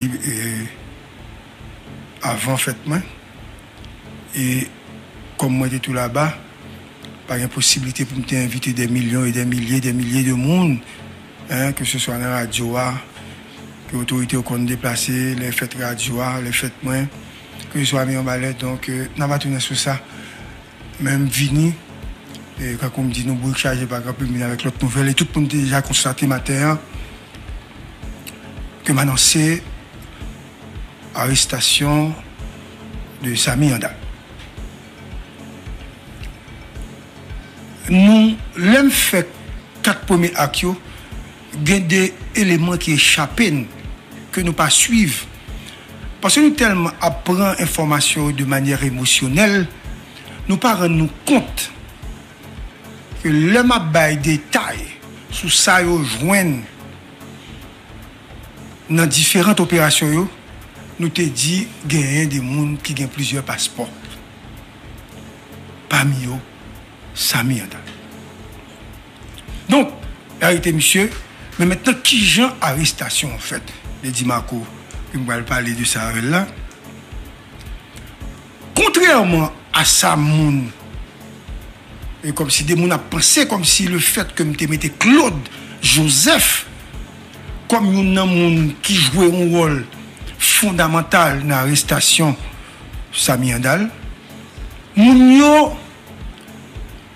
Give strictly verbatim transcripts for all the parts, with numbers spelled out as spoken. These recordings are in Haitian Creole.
e, avan fèt mwen. E kòm mwen te tou laba, pa gen posiblite pou m te envite dè milyon e dè milye, dè milye de moun, en, ke se swa nan radyo a, ke otorite yo konn deplase, lè fèt radyo a, lè fèt mwen, ke se swa Mion Balè. Donk, e, n a va tounen sou sa. Men m vini, e, kankou m di nou, bourik chaje pa gran plim vini avèk lòt nouvèl. E tout moun te deja konstate maten an ke m anonse arestasyon de Samy Handal. Nou, lè m fè kat premye ak yo, gen de eleman ki echape n, ke nou pa swiv. Paske nou tèlman ap pran enfòmasyon yo de manyè emosyonèl, nou pa rann nou kont ke lè m ap bay detay sou sa yo jwenn nan diferan operasyon yo, nou te di genyen de moun ki gen plizyè paspò. Pami yo, Samy Handal. Donk, yo arete misye, men mentnan, kijan arestasyon an fèt? Lady Marco, ke m pral pale de sa avè l la. Kontrèman a sa moun, e kòmsi de moun ap panse, kòmsi le fèt ke m te mete Claude Joseph kòm youn nan moun ki jwe yon wòl fondamantal nan arestasyon Samy Handal, moun yo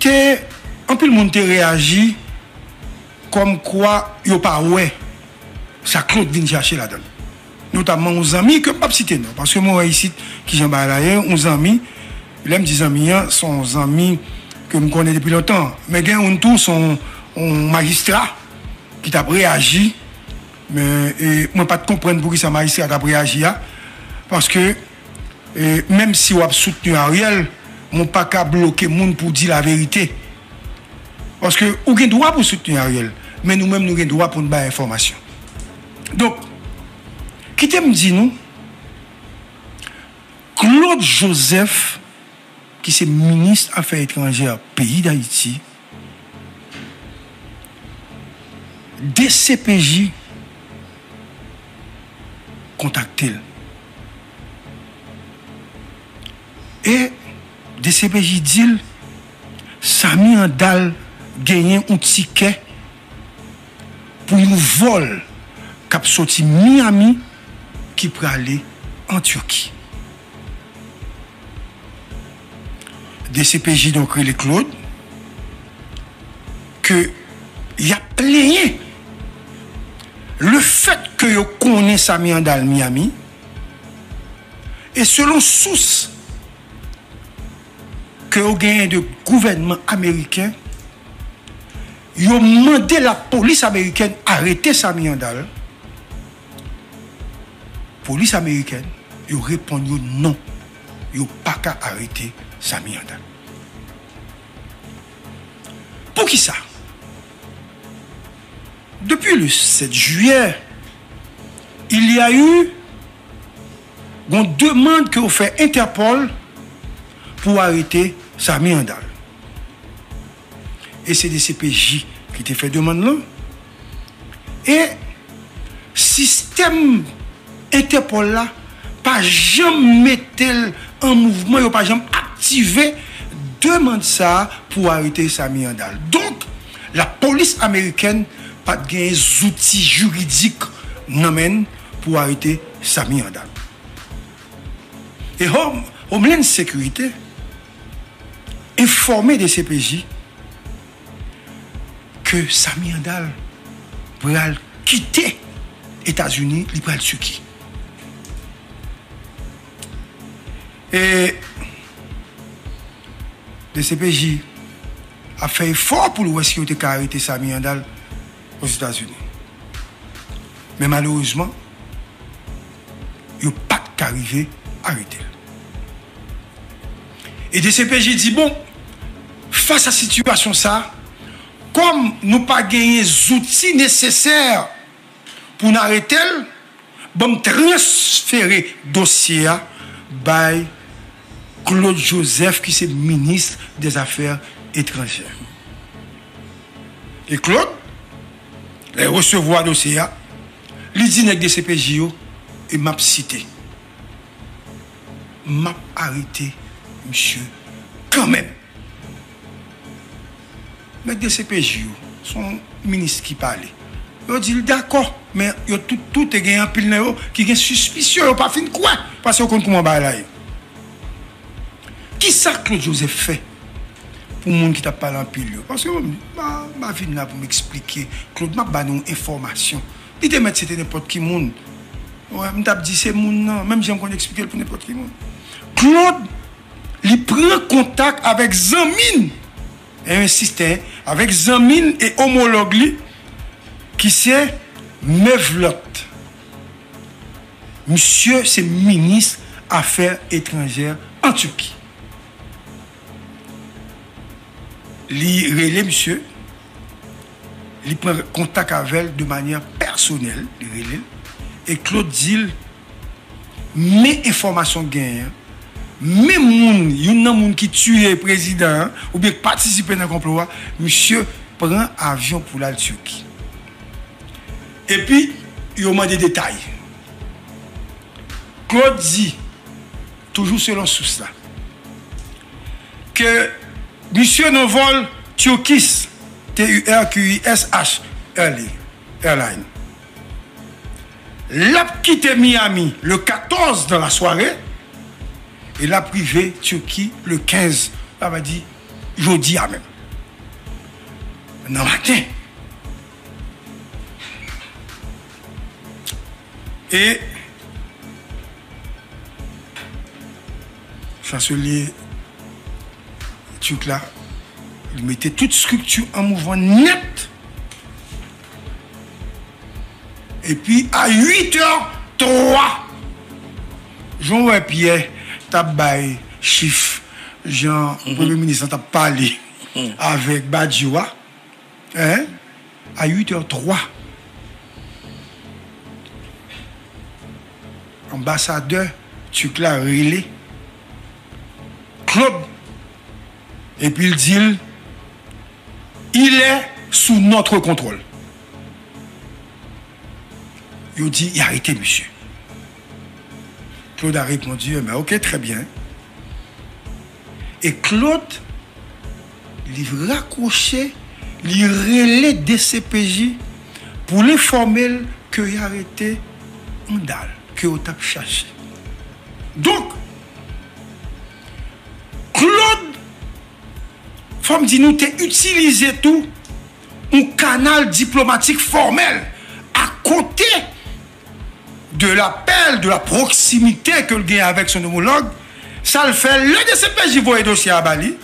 te, anpil moun te reyaji kòmkwa yo pa wè sa Claude vin chache ladan l. Notamman yon zanmi ke m p ap site non, paske mwen wè isit kijan bagay la ye, yon zanmi, lè m di zanmi an, se yon zanmi ke m konnen depi lontan, men gen youn tou, se yon, yon majistra ki t ap reyaji, men, e, mwen pa t konprann poukisa majistra t ap reyaji a, paske, e, menm si w ap soutni Ariel, men w pa ka bloke moun pou di laverite. Paske ou gen dwa pou soutni Ariel, men nou menm nou gen dwa pou n bay enfòmasyon. Donk, kite m di nou, Claude Joseph, ki se minis afè etranjè peyi Dayiti, D C P J kontakte l. E D C P J di l, Samy Handal genyen yon tikè pou yon vòl k ap soti Miami ki prale an Tiki. D C P J donk rele Claude ke y ap plenyen le fèt ke yo konnen Samy Handal Miami, e selon sous ke yo genyen de gouvènman ameriken, yo mande lapolis amerikèn arete Samy Handal. Polis amerikèn, yo reponn yo non, yo pa ka arete Samy Handal. Poukisa? Depuis le sept juillet, il y a eu yon demann ke yo fè Interpol pou arete Samy Handal. E se D C P J ki te fè demann lan. E sistèm Interpol la pa janm mete l an mouvman, yo pa janm aktive demann sa a pou arete Samy Handal. Donk, lapolis amerikèn pa t gen zouti jiridik nan men l pou arete Samy Handal. E Home-, Homeland Security enfòme D C P J ke Samy Handal pral kite Etazini, li pral Tiki. E D C P J ap fè efò pou l wè si yo te ka arete Samy Handal Ozetazini. Men malerezman, yo pa t ka rive arete l. E D C P J di, bon, fas a sitiyasyon sa, kòm nou pa genyen zouti nesesè pou n arete l, ban m transfere dosye a bay Claude Joseph, ki se minis dèzafè etranjè. E Claude, lè l resevwa dosye a, li di nèg D C P J yo, E m ap site, m ap arete misye kanmenm. Nèg D C P J yo, se yon minis ki pale. Yo di l dakò, men yo tout, tout te gen anpil nan yo ki gen sispisyon, yo pa fin kwè, paske yo konn kouman bagay la ye. Kisa Claude Joseph fè pou moun ki t ap pale anpil yo? Paske m pa, m pa vin la pou m eksplike Claude, m ap ba nou enfòmasyon. Li te mèt site nenpòt ki moun. Wè, m t ap di se moun nan, menm jan m konn eksplike l pou nenpòt ki moun. Claude, li pran kontak avèk zanmi l, e m ensiste, avèk zanmi l e omològ li, ki se Mevlut. Misye se minis afè etranjè an Tiki. Li rele misye, li pran kontak avè l de manyè pèsonèl, li rele l, e Claude di l, men enfòmasyon k genyen an, men moun, youn nan moun ki tiye prezidan an, oubyen k patisipe nan konplo a, misye pran avyon pou l al Tiki. Epi, yo mande detay. Claude di, toujou selon sous la, ke misye nan vòl Turkish, T U R Q I S H Airli-, Airline. L ap kite Miami le katòz nan lasware e l ap rive Tiki le kenz, sa vle di jodi a menm, nan maten. E Chanselye Turk la, li mete tout estrikti an mouvman nèt. Epi a uit è twa, jan w wè Pyè t ap bay chif, jan premye minis lan t ap pale avèk Badio a, en, a uit è twa, anbasadè Turk la rele Claude, epi l di l, il est sous notre contrôle. Yo di, y arete misye. Claude a répondu, eh ben, ok, très bien. E Claude, li rakwoche, li rele D C P J pou l enfòme l ke y arete Andal, ke yo t ap chache. Donk, Claude, fò m di nou, te itilize tou yon kanal diplomatik fòmèl akote de lapèl, de la pwoksimite ke l gen avèk son omològ, sa l fè, lè D C P J voye dosye a ba li,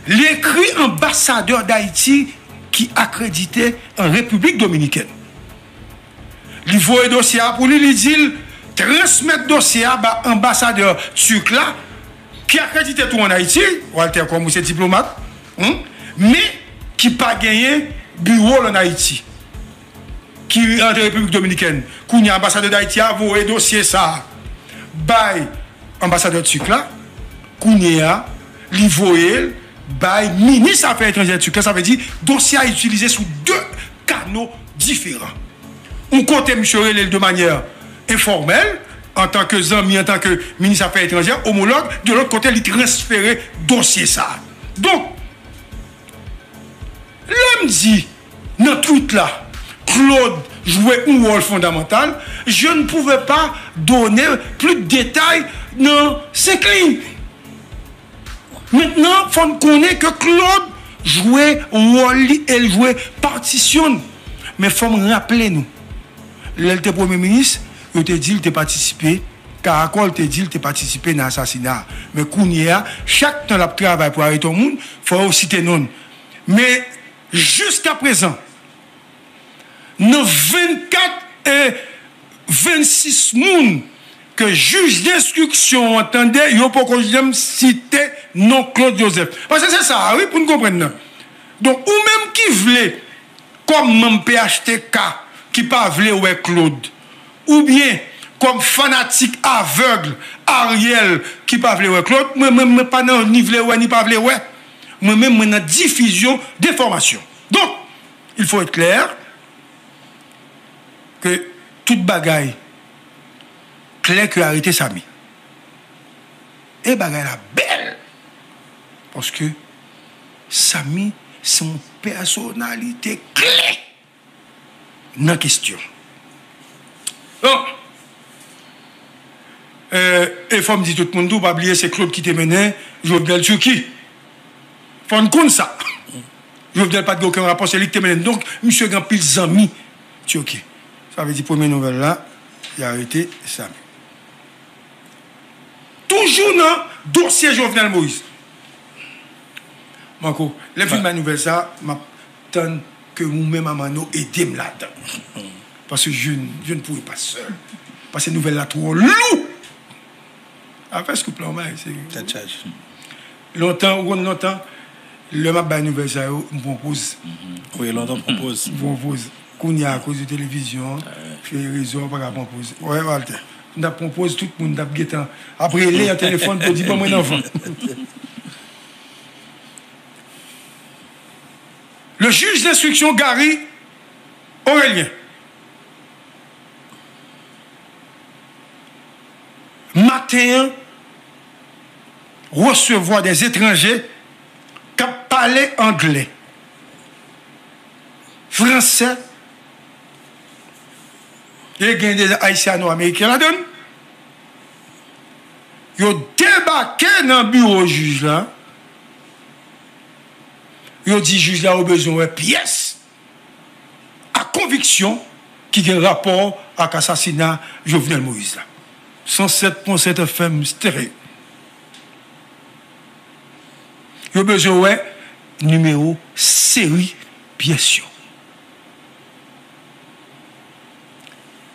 li ekri anbasadè Dayiti ki akredite an Repiblik Dominikèn. Li voye dosye a pou li, li di l transmèt dosye a ba anbasadè Turk la, ki akredite tou an Ayiti, Walter, kòm ou se diplomat, hmm, men ki pa genyen biwo l an Ayiti, ki an Repiblik Dominikèn. Kounye a, anbasadè Dayiti a voye dosye sa a bay anbasadè Turk la. Kounye a, li voye l bay minis afè etranjè Turk la. Sa vle di, dosye a itilize sou de kano diferan. Yon kote, misye rele l de manyè enfòmèl, antanke zanmi, antanke minis afè etranjè, omològ, de lòt kote, li transfere dosye sa a. Donk, lè m di nan tweet la, Claude jwe yon wòl fondamantal, je ne pouvais pas donner plus de détails nan senk liy. Mentnan, fò n konnen ke Claude jwe wòl li e l jwe patisyon l. Men fò m raple nou, lè l te premye minis, yo te di l te patisipe, Karakòl te di l te patisipe nan asasina a. Men kounye a, chak tan l ap travay pou arete yon moun, fò yo site non l. Men jiskaprezan, nan vennkat e vennsis moun ke jij denstriksyon an tande, yo poko janm site non Claude Joseph. Paske se sa a, wi, pou n konprann nan. Donk, ou menm ki vle, kòm manm P H T K ki pa vle wè Claude, oubyen kòm fanatik avèg Ariel ki pa vle wè Claude, mwen menm, mwen pa nan ni vle wè ni pa vle wè. Mwen menm, mwen nan difizyon de enfòmasyon. Donk, il faut être clair ke tout bagay Klè ke yo arete Samy. E bagay la bèl. Paske Samy se yon pèsonalite kle nan kesyon. Bon. E, e fò m di tout moun tou, pa bliye se Claude ki te mennen Jovenel Turquie. Fò n konn sa. Jovenel pa t gen okenn rapò, se li ki te mennen. Donk, misye gen anpil zanmi Turquie. Sa vle di premye nouvèl la, y arete Samy. Toujou nan dosye Jovenel Moïse. Marco, lè m fin bay nouvèl sa, m ap tann ke ou menm a Manno ede m ladan. Paske je n, je n pouri pa sèl. Paske nouvèl la twò lou. Afè scoop la, on bay, se tèt chaje. Lontan, ou konn lontan, lè m ap bay nouvèl sa yo, m pran poz. Wi, lontan pran poz. M pran poz. Kounye a, akoz de televizyon, fè rezo, ou pa ka pran poz. Wè, Walter, m t ap pran poz, tout moun t ap gentan ap rele nan telefòn pou di, "Ban mwen nan van." Le juge d'instruction Gary Aurélien, maten an, resevwa des étrangers k ap pale anglè, fransè, e gen de Ayisyano-Ameriken ladan l. Yo debake nan biwo jij la. Yo di jij la yo bezwen wè pyès a konviksyon ki gen rapò ak asasina Jovenel Moïse la. San sèt pwen sèt F M Stereo. Yo bezwen wè nimewo seri pyès yo.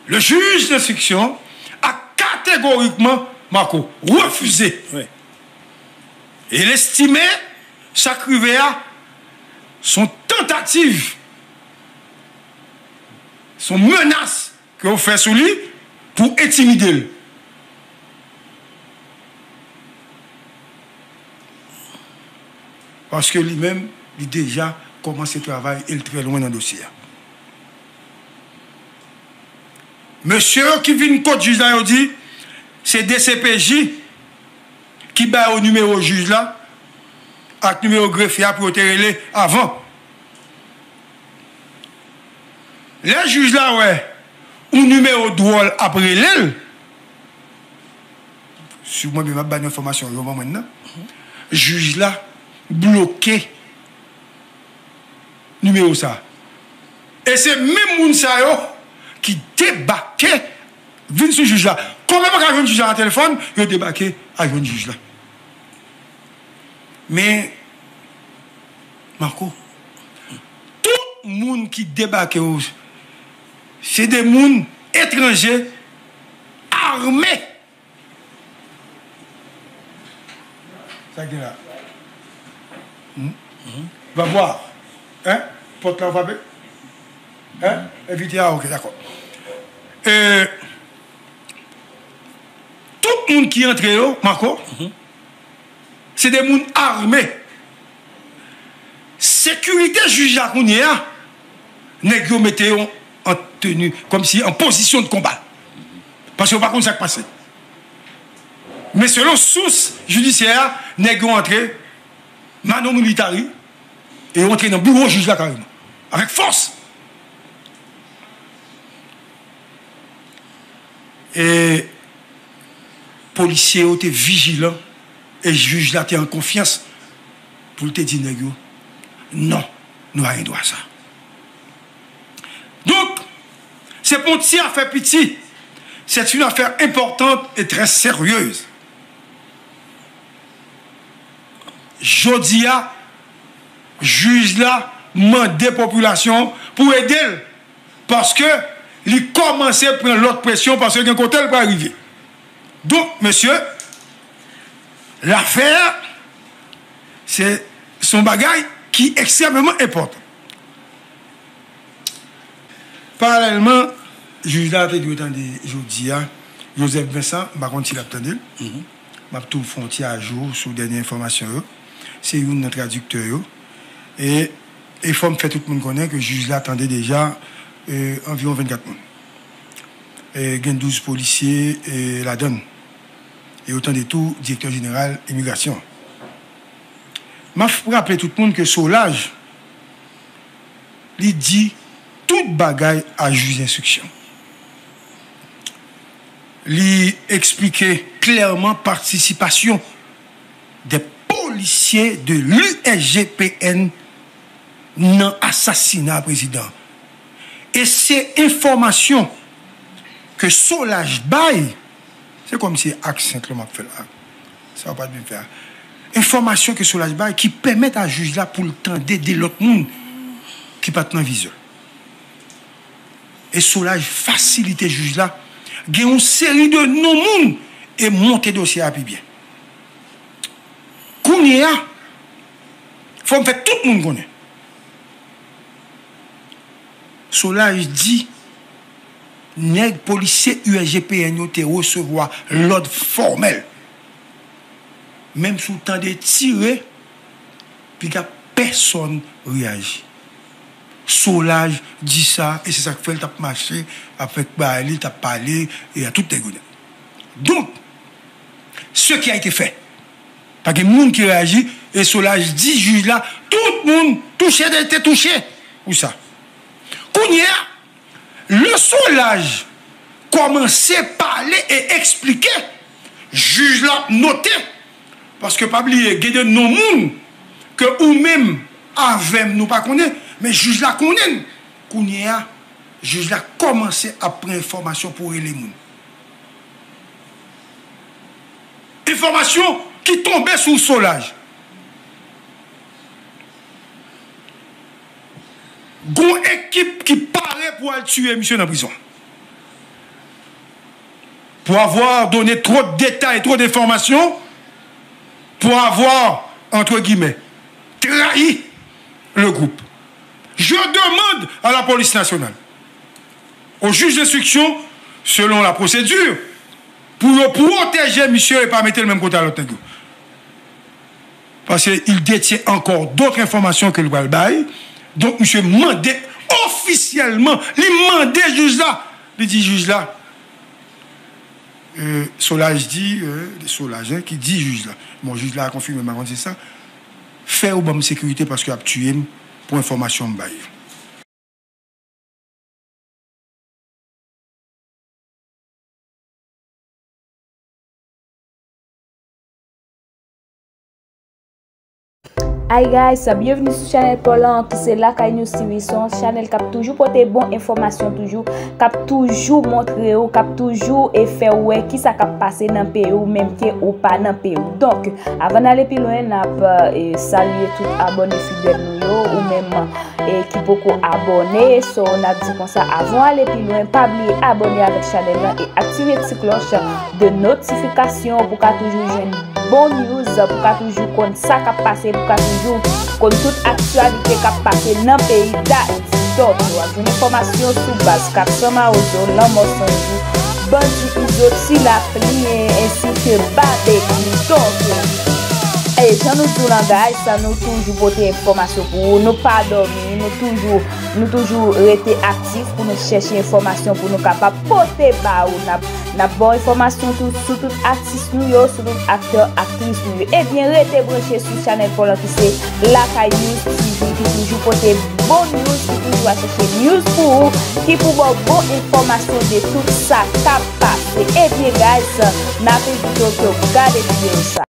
Le juge d'instruction a catégoriquement, Marco, refusé. Wi. E l estime sa k rive a se yon tantativ, se yon menas ke yo fè sou li pou entimide l. Paske li menm, li deja kòmanse travay e l trè lwen nan dosye a. Mesye yo ki vin kot jij la, yo di se D C P J ki ba yo nimewo jij la ak nimewo grefye a pou yo te rele avan. Lè jij la wè yon nimewo dwòl ap rele l, si mwen menm ap ba nou enfòmasyon yo ban mwen nan, jij la bloke nimewo sa. E se menm moun sa yo ki debake vin sou jij la. Kòm yo pa ka jwenn jij la nan telefòn, yo debake al jwenn jij la. Men, Marco, tout moun ki debake yo, se de moun etranje, ame. Sa gen la? Hmm? Va voir. Hein? Pòt la frape? Hein? Envite a, ok, dakò. E, tout moun ki antre yo, Marco, se de moun ame. Sekirite jij la kounye a, nèg yo mete yo an teni, kòmsi an pozisyon de konba. Paske yo pa konn sa k pase. Men selon sous jidisyè a, nèg yo antre mano militari e yo antre nan biwo jij la kareman. Avèk fòs. E polisye yo te vijilan e jij la te an konfyans pou l te di nèg yo, "Non, nou pa gen dwa sa." Donk, se pa yon ti afè piti, c'est une affaire importante et très sérieuse. Jodi a, jij la mande popilasyon pou ede l, paske li kòmanse pran lòt presyon, paske gen kote l pral rive. Donk, mesye, lafè a, se, se yon bagay ki ekstrèmeman enpòtan. Paralèlman, jij la te dwe tande jodi a Joseph Vincent, m pa konn si l ap tande l. M ap tou fè yon ti ajou sou dènye enfòmasyon yo. Se youn nan tradiktè yo. E, e fò m fè tout moun konnen ke jij la tande deja, e, anviwon vennkat moun. E, gen douz polisye, e, ladan l. E w tande tou direktè jeneral imigrasyon. M ap raple tout moun ke Solaj, li di tout bagay a jij enstriksyon. Li eksplike klèman patisipasyon de polisye de l'U S G P N nan asasina prezidan. E se enfòmasyon ke Solaj bay, se kòmsi ak sent lan m ap fè la. Sa w pa t vin fè a. Enfòmasyon ke Solaj bay ki pèmèt a jij la pou l tande de lòt moun ki pa t nan vizyon. E Solaj fasilite jij la gen yon seri de non moun e monte dosye a pi byen. Kounye a, fò m fè tout moun konnen. Solaj di, nèg polisye U S G P N yo te resevwa lòd fòmèl. Menm si w tande tire, piga pèsonn reyaji. Solaj di sa, e se sa k fè l t ap mache, ap fè bagay li, l t ap pale, e a tout nèg yo nèt. Donk, ce qui a été fait. Pa gen moun ki reyaji, e Solaj di jij la, tout moun touche, te, te touche pou sa. Kounye a, lè Solaj kòmanse pale e eksplike, jij la ap note, paske pa bliye, gen de non moun ke ou menm avè m nou pa konnen, men jij la konnen l. Kounye a, jij la kòmanse ap pran enfòmasyon pou rele moun. Enfòmasyon ki tonbe sou Solaj. Gon ekip ki pare pou al tiye misye nan prizon. Pour avoir donné trop de détails, trop d'informations, pour avoir, entre guillemets, trahi le groupe. Je demande à la police nationale, au juge d'instruction, selon la procédure, pou yo pwoteje misye e pa mete l menm kote a lòt nèg yo. Paske il détient encore d'autres informations ke l pral bay. Donk, misye mande ofisyèlman, li mande jij la, li di jij la, euh, Solaj di, euh, Solaj, hein, ki di jij la. Bon, jij la konfime, m pa konn si se sa. Fè yo ban m sekirite paske y ap tiye m pou enfòmasyon m bay yo. Hi guys, byenveni sou chanèl pa w lan ki se Lakay News T V, se yon chanèl k ap toujou pote bon enfòmasyon toujou, k ap toujou montre w, k ap toujou e fè w wè kisa k ap pase nan peyi w, menm ke ou pa nan peyi w. Donk, avan n ale pi lwen, n ap, e, salye tout abòne fidèl nou yo, ou menm e ki poko abòne, so n ap di konsa, avan w ale pi lwen, pa bliye abòne avèk chanèl lan e aktive ti klòch de notifikasyon pou w ka toujou jwenn bon news, pou w ka toujou konn sa k ap pase, pou w ka toujou konn tout aktyalite k ap pase nan peyi Dayiti. Donk, w ap jwenn enfòmasyon sou baz kat san Mawozo, lanmò san jou, bandi Izo, Ti Lapli, e, ensi ke Babekyou. Donk, e jan nou di w lan, guys, nou toujou pote enfòmasyon pou ou, nou pa dòmi, nou toujou, nou toujou rete aktif pou nou chèche enfòmasyon pou nou kapab pote ba ou. N ap, n ap ba w enfòmasyon tou, sou tout atis nou yo, sou tout aktè, aktris nou yo. Ebyen, rete branche sou chanèl pa w lan ki se Lakay News T V, ki toujou pote bon news, ki toujou al chèche news pou ou, ki pou ba w bon enfòmasyon de tout sa k ap pase. Ebyen, guys, n ap envite w ke w gade videyo sa.